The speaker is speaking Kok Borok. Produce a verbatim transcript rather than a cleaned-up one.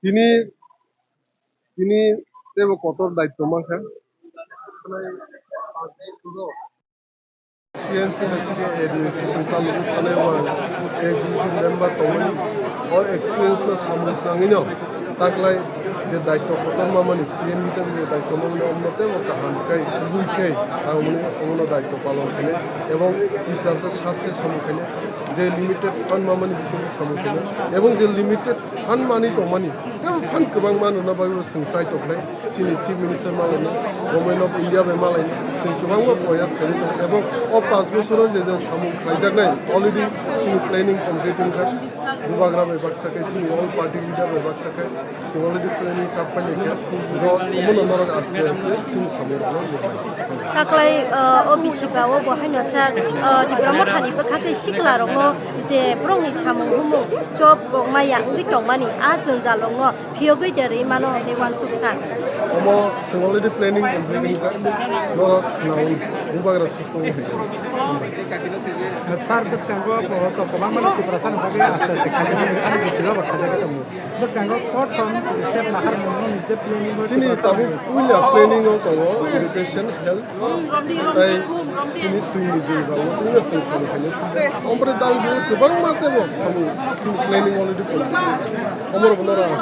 Tini, tini teibo kotor daityo mankha. Experience ni city administration chalwi thanai o executive member tongmani, o experience no samung tangwi no taklai je daityo kotor mamani C M hisabe je daityo mamani omno teibo kaham khe, kubui khe ang omoni omono daityo palon khainai ebong Tiprasa sarthe samung khainai, je limited fund mamani bisingtwi samung khainai ebong je limited fund manwi tongmani, teibo fund kwbangma rwna bagwi chwng chai tongkhlai. Chini Chief Minister malaino, Government of India bai malaino, chwng kwbangma proyas khainai tongo, ebong o panch bosoro je je samung khlaijaknai, already chini planning complete wngjak. Bubagra bai baksa khe, chini all party leader bai baksa khe, chwng already planning chap pailai khe, dos omono norok aste aste chini samung rokno nuknai. Taklai, uh, O B C ba o bo haino sir, uh, Tipra Mothani bwkha tei sikla rokno je borokni samung humung job rok maya wngwi tongmani a jwngjal rokno phiyogwi derwi mano hwnwi uansuk sa. Omo chwng already planning complete wngjak, norok khwnaui bubagra susto wngwi hai. Sir, bwskango bo to kwbangma Tiprasa ni bagwi aste aste khaijak ani bisingo bo khaijak tongo. Bwskango prothom step nahar mungno nijep planning o chini Tiprasa tabuk puila planning o tongo education, health, tei chini twini jil rok no puila chwng samung khainai. Ompore dal guru kwbangma teibo samung chini planning already complete. Omoro bono rang